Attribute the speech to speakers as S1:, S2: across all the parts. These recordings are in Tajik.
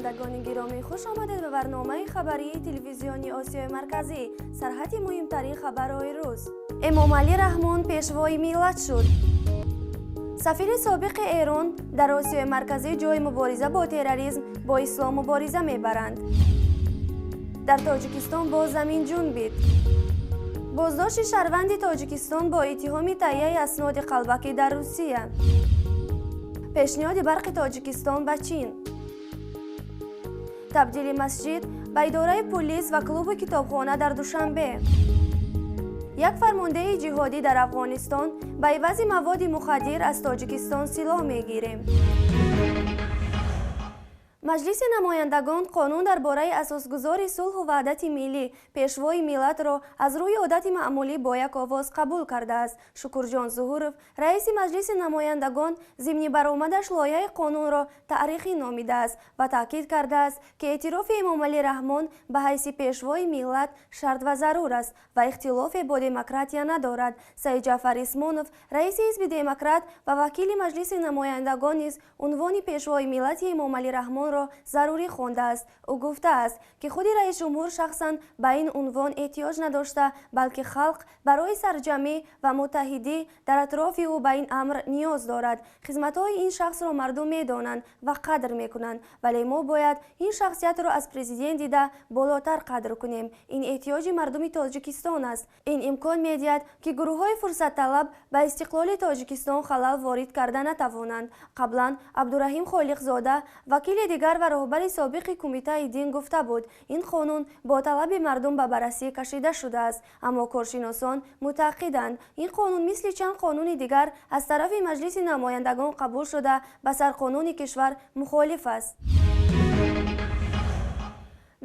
S1: Бинандагони гиромӣ, хуш омадед ба барномаи хабарии телевизиони Осиёи Марказӣ. Сарҳати муҳимтарин хабарҳои рӯз. Эмомалӣ Раҳмон пешвои миллат шуд. Сафири собиқи Эрон дар Осиёи Марказӣ ҷои мубориза бо терроризм бо ислом мубориза мебаранд. Дар Тоҷикистон боз замин ҷунбид. Боздошти шаҳрванди Тоҷикистон бо иттиҳоми таҳияи асноди қалбакӣ дар Русия. Пешниҳоди барқи Тоҷикистон ба Чин. Табдили масҷид ба идораи пулис ва клубу китобхона дар Душанбе. Як фармондеҳи ҷиҳодӣ дар Афғонистон ба ивази маводи мухаддир аз Тоҷикистон силоҳ мегирем. Маҷлиси намояндагон қонун дар бораи асосгузори сулҳу ваҳдати миллӣ, пешвои миллатро аз рӯи одати маъмулӣ бо як овоз қабул кардааст. Шукурҷон Зуҳуров, раиси Маҷлиси намояндагон, зимни баромадаш лоиҳаи қонунро таърихӣ номидааст ва таъкид кардааст, ки эътирофи Эмомалӣ Раҳмон ба ҳайси пешвои миллат шарт ва зарур аст ва ихтилофе бо демократия надорад. Саидҷафар Исмонов, раиси Ҳизби Демократ ва вакили Маҷлиси намояндагон низ унвони пешвои миллати Эмомалӣ Раҳмонро зарурӣ хондааст. Ӯ гуфтааст, ки худи раисҷумҳур шахсан ба ин унвон эҳтиёҷ надошта, балки халқ барои сарҷамӣ ва муттаҳидӣ дар атрофи ӯ ба ин амр ниёз дорад. Хизматҳои ин шахсро мардум медонанд ва қадр мекунанд, вале мо бояд ин шахсиятро аз президент дида болотар қадр кунем. Ин эҳтиёҷи мардуми Тоҷикистон аст. Ин имкон медиҳад, ки гурӯҳҳои фурсатталаб ба истиқлоли Тоҷикистон халал ворид карда натавонанд. Қаблан Абдураҳим Холиқзода, вакили дигар ва роҳбари собиқи Кумитаи дин, гуфта буд, ин қонун бо талаби мардум ба баррасӣ кашида шудааст, аммо коршиносон мутаъқиданд, ин қонун мисли чанд қонуни дигар аз тарафи Маҷлиси намояндагон қабул шуда, ба сарқонуни кишвар мухолиф аст.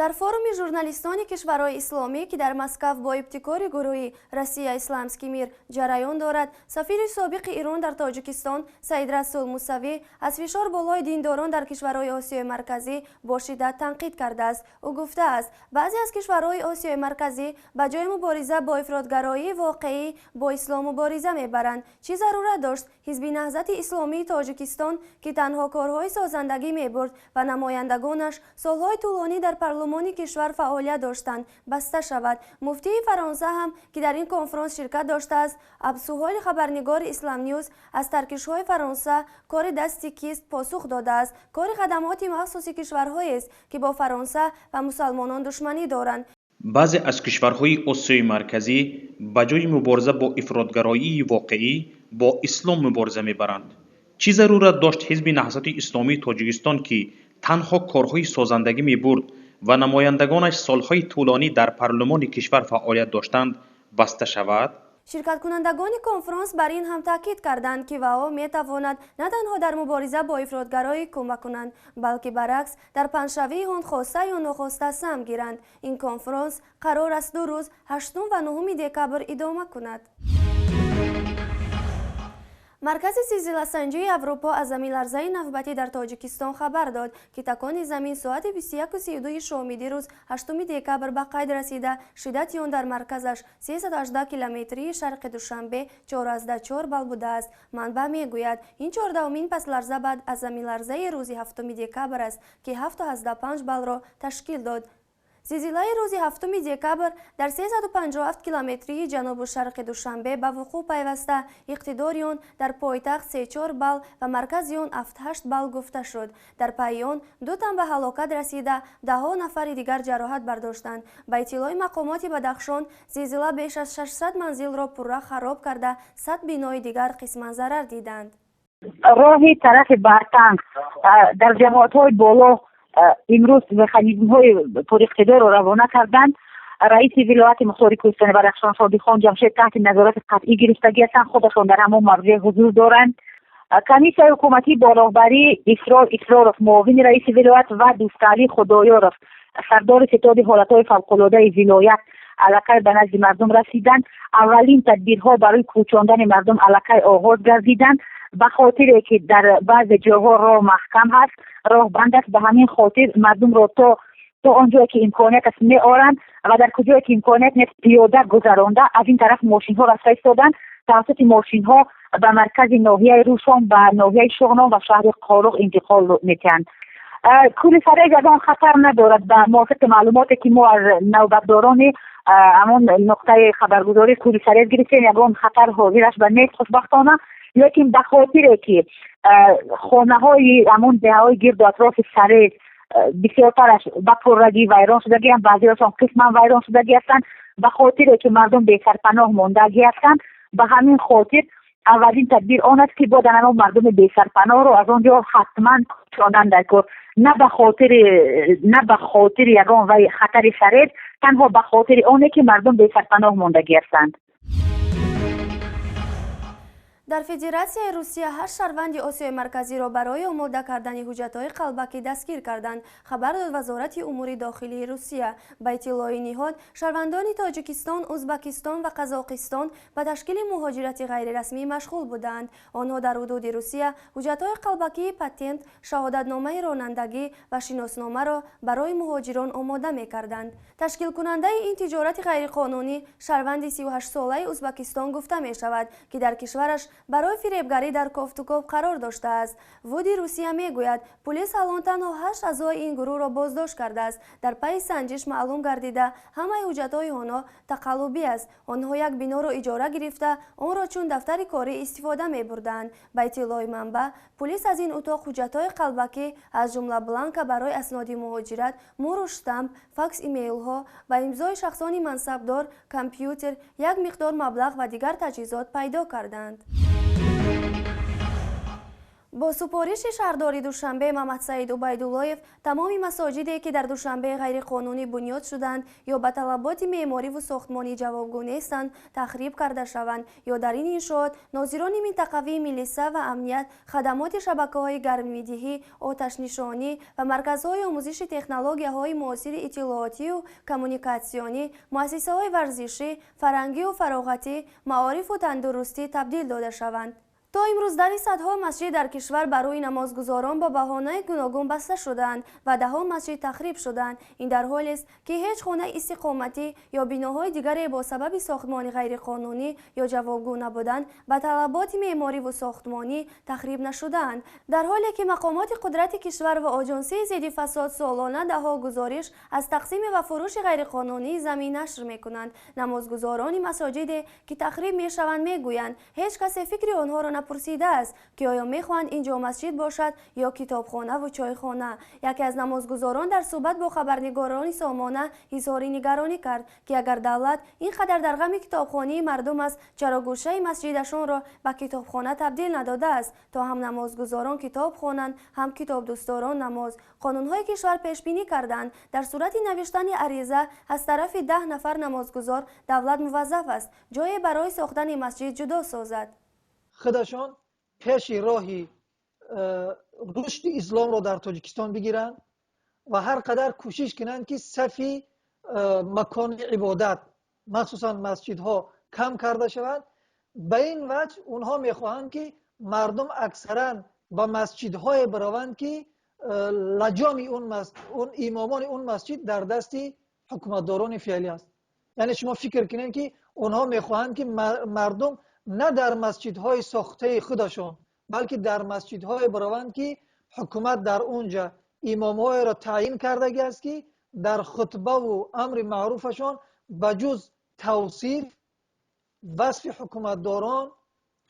S1: Дар форуми журналистони кишварҳои исломӣ, ки дар Москав бо ибтикори гурӯҳи «Россия Исламский мир» ҷараён дорад, сафири собиқи Ирон дар Тоҷикистон Саид Расул Мусавӣ аз фишор болои диндорон дар кишварҳои Осиёи Марказӣ бо шиддат танқид кардааст. Ӯ гуфтааст, баъзе аз кишварҳои Осиёи Марказӣ ба ҷои мубориза бо ифротгароии воқеӣ бо ислом мубориза мебаранд. Чӣ зарурат дошт Ҳизби Наҳзати Исломии Тоҷикистон, ки танҳо корҳои созандагӣ мебурд ва намояндагонаш солҳои тӯлонӣ дар парлумони кишвар фаъолият доштанд, баста шавад? Муфтии Фаронса ҳам, ки дар ин конфронс ширкат доштааст, абсуҳоли хабарнигори Ислам Ньюз аз таркишҳои Фаронса кори дасти кист посух додааст. Кори хадамоти махсуси кишварҳоест, ки бо Фаронса ва мусалмонон душманӣ доранд.
S2: Баъзе аз кишварҳои Осиёи Марказӣ ба ҷои мубориза бо ифротгароии воқеӣ бо ислом мубориза мебаранд. Чӣ зарурат дошт Ҳизби Наҳзати Исломии Тоҷикистон, ки танҳо корҳои созандагӣ мебурд ва намояндагонаш солҳои тӯлонӣ дар парлумони кишвар фаъолият доштанд, баста шавад?
S1: Ширкаткунандагони конфронс бар ин ҳам таъкид карданд, ки ВАО метавонад на танҳо дар мубориза бо ифротгароӣ кӯмак кунанд, балки баръакс дар паҳншавии он хоста ё нохоста саҳм гиранд. Ин конфронс қарор аст 2 рӯз, 8 ва 9 декабр, идома кунад. Маркази зилзиласанҷии Аврупо аз заминларзаи навбатӣ дар Тоҷикистон хабар дод, ки такони замин соати 21:32 шоми дирӯз, 8 декабр, ба қайд расида, шиддати он дар марказаш 318 километрии шарқи Душанбе 4,4 балл будааст. Манбаъ мегӯяд, ин 14-умин пасларза баъд аз заминларзаи рӯзи 7 декабр аст, ки 7,5 баллро ташкил дод. Зилзилаи рӯзи 7 декабр дар 357 километрии ҷанубу шарқи Душанбе ба вуқӯъ пайваста, иқтидори он дар пойтахт 3,4 балл ва маркази он 7,8 балл гуфта шуд. Дар пайи он ду тан ба ҳалокат расида, даҳҳо нафари дигар ҷароҳат бардоштанд. Ба иттилои мақомоти Бадахшон, зилзила беш аз 600 манзилро пурра хароб карда, 100 бинои дигар қисман зарар диданд.
S3: Роҳи тарафи Бартанг дар ҷамоатҳои боло имрӯз механизмҳои пуриқтидорро равона карданд. Раиси вилояти мухтори Кӯҳистони Бадахшон Содиқхон Ҷамшед таҳти назорати қатъӣ гирифтагӣ ҳастанд, худашон дар ҳамон мавзеъ ҳузур доранд. Комиссияи ҳукуматӣ бо роҳбарии Исрор Исроров, муовини раиси вилоят, ва Дӯсталӣ Худоёров, сардори ситоди ҳолатҳои фавқулодаи вилоят, аллакай ба назди мардум расиданд. Аввалин тадбирҳо барои кӯчондани мардум аллакай оғоз гардиданд. Ба хотире ки дар баъзе ҷойҳо роҳ маҳкам ҳаст, роҳ банд аст, ба ҳамин хотир мардумро то он ҷое ки имконият аст меоранд ва дар куҷое ки имконият нест пиёда гузаронда, аз ин тараф мошинҳо рафта истоданд. Тавассути мошинҳо ба маркази ноҳияи Рӯшон, ба ноҳияи Шуғнон ва шаҳри Қоруғ интиқол медиҳанд. Кӯли Сарез ягон хатар надорад. Ба мувофиқи маълумоте ки мо аз навбатдорони ҳамон нуқтаи хабаргузории Кӯли Сарез гирифтем, ягон хатар ҳозираш ба нест, хушбахтона. Лекин ба хотире ки хонаҳои ҳамон деҳаҳои гирду атрофи Сарез бисёртараш ба пуррагӣ вайрон шудагианд, баъзеҳошон қисман вайрон шудагӣ ҳастанд, ба хотире ки мардум бесарпаноҳ мондагӣ ҳастанд, ба ҳамин хотир аввалин тадбир он аст ки бояд ҳамон мардуми бесарпаноҳро аз он ҷо ҳатман кӯчондан дар кор, на ба хотири ягон вай хатари Сарез, танҳо ба хотири оне ки мардум бесарпаноҳ мондагӣ ҳастанд.
S1: Дар Федератсияи Русия ҳашт шаҳрванди Осиёи Марказиро барои омода кардани ҳуҷҷатҳои қалбакӣ дастгир карданд, хабар дод Вазорати умури дохилии Русия. Ба иттилои ниҳод, шаҳрвандони Тоҷикистон, Узбакистон ва Қазоқистон ба ташкили муҳоҷирати ғайрирасмӣ машғул буданд. Онҳо дар ҳудуди Русия ҳуҷҷатҳои қалбакии патент, шаҳодатномаи ронандагӣ ва шиносномаро барои муҳоҷирон омода мекарданд. Ташкилкунандаи ин тиҷорати ғайриқонунӣ шаҳрванди 38-солаи Узбакистон гуфта мешавад, ки дар кишвараш барои фиребгарӣ дар кофтуков қарор доштааст. ВУДи Русия мегӯяд, пулис ҳалон танҳо ҳашт аъзои ин гурӯҳро боздошт кардааст. Дар пайи санҷиш маълум гардида, ҳамаи ҳуҷҷатҳои онҳо тақаллубӣ аст. Онҳо як биноро иҷора гирифта, онро чун дафтари корӣ истифода мебурданд. Ба иттилои манбаъ, пулис аз ин утоқ ҳуҷҷатҳои қалбакӣ, аз ҷумла бланка барои асноди муҳоҷират, мӯру штамп, факс, имейлҳо ба имзои шахсони мансабдор, компютер, як миқдор маблағ ва дигар таҷҳизот пайдо карданд. Бо супориши шаҳрдори Душанбе Мамадсаид Убайдуллоев, тамоми масоҷиде, ки дар Душанбе ғайриқонунӣ бунёд шуданд ё ба талаботи меъмориву сохтмонӣ ҷавобгӯ нестанд, тахриб карда шаванд ё дар ин иншоот нозирони минтақавии милиса ва амният, хадамоти шабакаҳои гармидиҳӣ, оташнишонӣ ва марказҳои омӯзиши технологияҳои муосири иттилоотию коммуникатсионӣ, муассисаҳои варзишӣ, фарҳангию фароғатӣ, маорифу тандурустӣ табдил дода шаванд. То имрӯз дари садҳо масҷид дар кишвар ба рӯи намозгузорон бо баҳонаи гуногун баста шудаанд ва даҳҳо масҷид тахриб шудаанд. Ин дар ҳолест, ки ҳеҷ хонаи истиқоматӣ ё биноҳои дигаре бо сабаби сохтмони ғайриқонунӣ ё ҷавобгӯ набудан ба талаботи меъмориву сохтмонӣ тахриб нашудаанд. Дар ҳоле ки мақомоти қудрати кишвар ва Оҷонсии зидди фасод солона даҳҳо гузориш аз тақсими ва фурӯши ғайриқонунии замин нашр мекунанд, намозгузорони масоҷиде, ки тахриб мешаванд, мегӯянд, ҳеҷ касе фикри онҳоро напурсидааст, ки оё мехоҳанд ин ҷо масҷид бошад ё китобхонаву чойхона. Яке аз намозгузорон дар суҳбат бо хабарнигорони Сомона изҳори нигаронӣ кард, ки агар давлат ин қадар дар ғами китобхонии мардум аст, чаро гӯшаи масҷидашонро ба китобхона табдил надодааст, то ҳам намозгузорон китоб хонанд, ҳам китобдӯстдорон намоз. Қонунҳои кишвар пешбинӣ карданд, дар сурати навиштани ариза аз тарафи 10 нафар намозгузор давлат муваззаф аст ҷое барои сохтани масҷид ҷудо созад.
S4: Худашон пеши роҳи рушди исломро дар Тоҷикистон бигиранд ва ҳар қадар кӯшиш кунанд, ки сафи макони ибодат, махсусан масҷидҳо, кам карда шаванд. Ба ин ваҷҳ онҳо мехоҳанд, ки мардум аксаран ба масҷидҳое бираванд, ки лаҷоми он имомони он масҷид дар дасти ҳукуматдорони феълӣ аст. Яъне шумо фикр кунед, ки онҳо мехоҳанд, ки мардум на дар масҷидҳои сохтаи худашон, балки дар масҷидҳое бираванд, ки ҳукумат дар онҷа имомҳоеро таъйин кардагӣ аст, ки дар хутбаву амри маъруфашон ба ҷуз тавсиф, васфи ҳукуматдорон,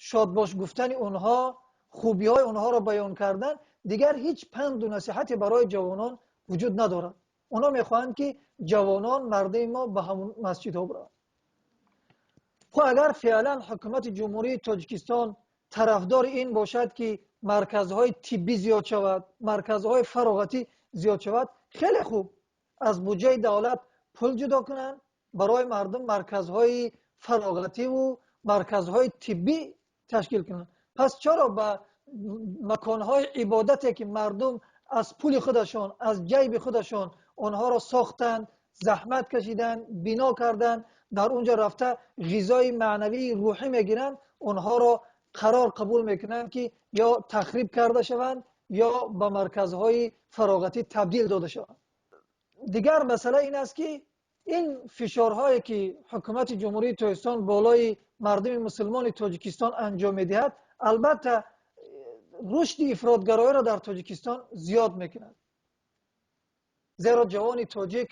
S4: шодбош гуфтани онҳо, хубиҳои онҳоро баён кардан, дигар ҳеҷ панду насиҳате барои ҷавонон вуҷуд надорад. Онҳо мехоҳанд, ки ҷавонон, мардуми мо ба ҳамон масҷидҳо бираванд. Хуб, агар феълан ҳукумати Ҷумҳурии Тоҷикистон тарафдори ин бошад, ки марказҳои тиббӣ зиёд шавад, марказҳои фароғатӣ зиёд шавад, хеле хуб, аз буҷаи давлат пул ҷудо кунанд, барои мардум марказҳои фароғативу марказҳои тиббӣ ташкил кунанд. Пас чаро ба маконҳои ибодате, ки мардум аз пули худашон, аз ҷайби худашон онҳоро сохтанд, заҳмат кашиданд, бино карданд, дар онҷо рафта ғизои маънавии рӯҳӣ мегиранд, онҳоро қарор қабул мекунанд, ки ё тахриб карда шаванд, ё ба марказҳои фароғатӣ табдил дода шаванд? Дигар масъала ин аст, ки ин фишорҳое, ки ҳукумати Ҷумҳурии Тоҷикистон болои мардуми мусулмони Тоҷикистон анҷом медиҳад, албатта рушди ифротгароиро дар Тоҷикистон зиёд мекунад. Зеро ҷавони тоҷик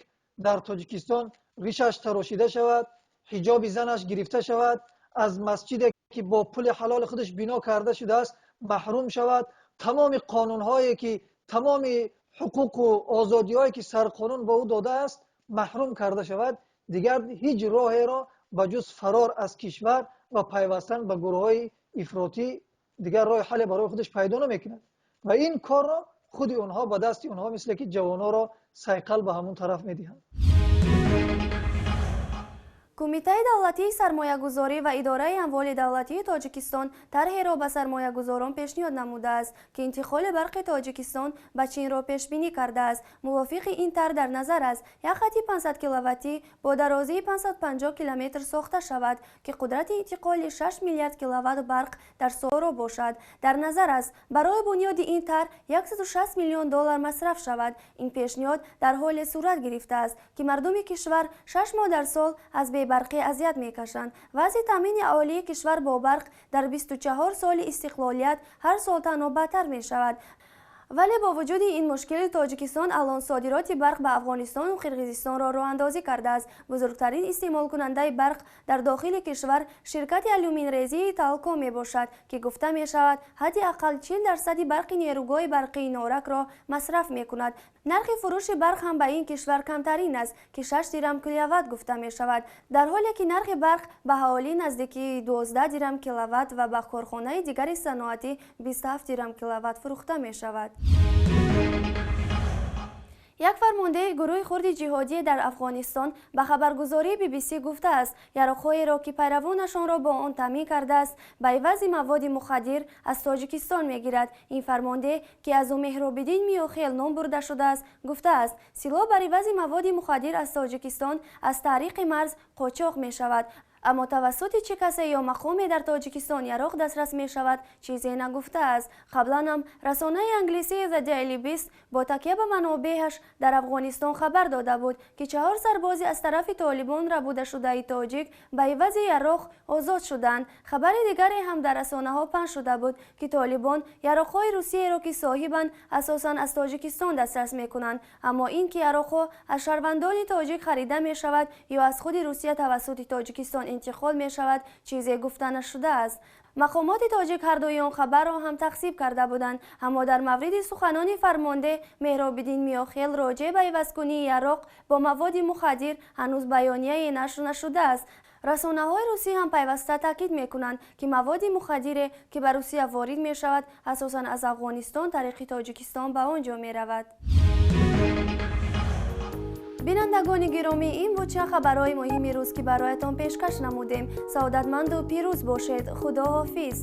S4: дар Тоҷикистон ришаш тарошида шавад, ҳиҷоби занаш гирифта шавад, аз масҷиде ки бо пули ҳалоли худаш бино карда шудааст маҳрум шавад, тамоми қонунҳое ки тамоми ҳуқуқу озодиҳое ки сарқонун ба ӯ додааст маҳрум карда шавад, дигар ҳеҷ роҳеро ба ҷуз фарор аз кишвар ва пайвастан ба гурӯҳҳои ифротӣ дигар роҳи ҳалле барои худаш пайдо намекунад. Ва ин корро худи онҳо ба дасти онҳо мисле ки ҷавонҳоро сайқал ба ҳамон тараф медиҳанд.
S1: Кумитаи давлатии сармоягузорӣ ва идораи амволи давлатии Тоҷикистон тарҳеро ба сармоягузорон пешниҳод намудааст, ки интиқоли барқи Тоҷикистон ба Чинро пешбинӣ кардааст. Мувофиқи ин тарҳ дар назар аст як хати 500 киловаттӣ бо дарозии 550 километр сохта шавад, ки қудрати интиқоли 6 миллиард киловатт барқ дар солро бошад. Дар назар аст барои бунёди ин тарҳ 160 миллион доллар масраф шавад. Ин пешниҳод дар ҳоле сурат гирифтааст, ки мардуми кишвар 6 моҳ дар сол аз бебарқӣ азият мекашанд. Вазъи таъмини аҳолии кишвар бо барқ дар 24 соли истиқлолият ҳар сол танҳо бадтар мешавад. Вале бо вуҷуди ин мушкили Тоҷикистон алон содироти барқ ба Афғонистону Қирғизистонро роҳандозӣ кардааст. Бузургтарин истеъмолкунандаи барқ дар дохили кишвар ширкати алюминрезии Талко мебошад, ки гуфта мешавад ҳадди ақал 40% барқи нерӯгоҳи барқии Норакро масраф мекунад. Нархи фурӯши барқ ҳам ба ин кишвар камтарин аст, ки 6 дирам киловатт гуфта мешавад, дар ҳоле ки нархи барқ ба аҳолӣ наздики 12 дирам киловатт ва ба корхонаи дигари саноатӣ 27 дирам киловатт фурӯхта мешавад. Як фармондеҳи гурӯҳи хурди ҷиҳодӣ дар Афғонистон ба хабаргузории BBC гуфтааст, яроқҳоеро ки пайравонашонро бо он таъмин кардааст, ба ивази маводи мухаддир аз Тоҷикистон мегирад. Ин фармондеҳ, ки аз ӯ Меҳробиддин Миёхел ном бурда шудааст, гуфтааст, силоҳ бар ивази маводи мухаддир аз Тоҷикистон аз тариқи марз қочоқ мешавад. Аммо тавассути чӣ касе ё мақоме дар Тоҷикистон яроқ дастрас мешавад, чизе нагуфтааст. Қаблан ҳам расонаи англисии The Daily Beast бо такя ба манобеъаш дар Афғонистон хабар дода буд, ки 4 сарбози аз тарафи толибон рабудашудаи тоҷик ба ивази яроқ озод шуданд. Хабари дигаре ҳам дар расонаҳо паҳн шуда буд, ки толибон яроқҳои русияро, ки соҳибанд, асосан аз Тоҷикистон дастрас мекунанд. Аммо ин ки яроқҳо аз шаҳрвандони тоҷик харида мешавад ё аз худи Русия тавассути Тоҷикистон интиқол мешавад, чизе гуфта нашудааст. Мақомоти тоҷик ҳардуи он хабарро ҳам тақсиб карда буданд, аммо дар мавриди суханони фармондеҳ Меҳробиддин Миёхел роҷеъ ба ивазкунии яроқ бо маводи мухаддир ҳанӯз баёнияе нашр нашудааст. Расонаҳои русӣ ҳам пайваста таъкид мекунанд, ки маводи мухаддире, ки ба Русия ворид мешавад, асосан аз Афғонистон тариқи Тоҷикистон ба он ҷо меравад. Бинандагони гиромӣ, ин буд чанд хабарҳои муҳими рӯз, ки бароятон пешкаш намудем. Саодатманду пирӯз бошед. Худо ҳофиз.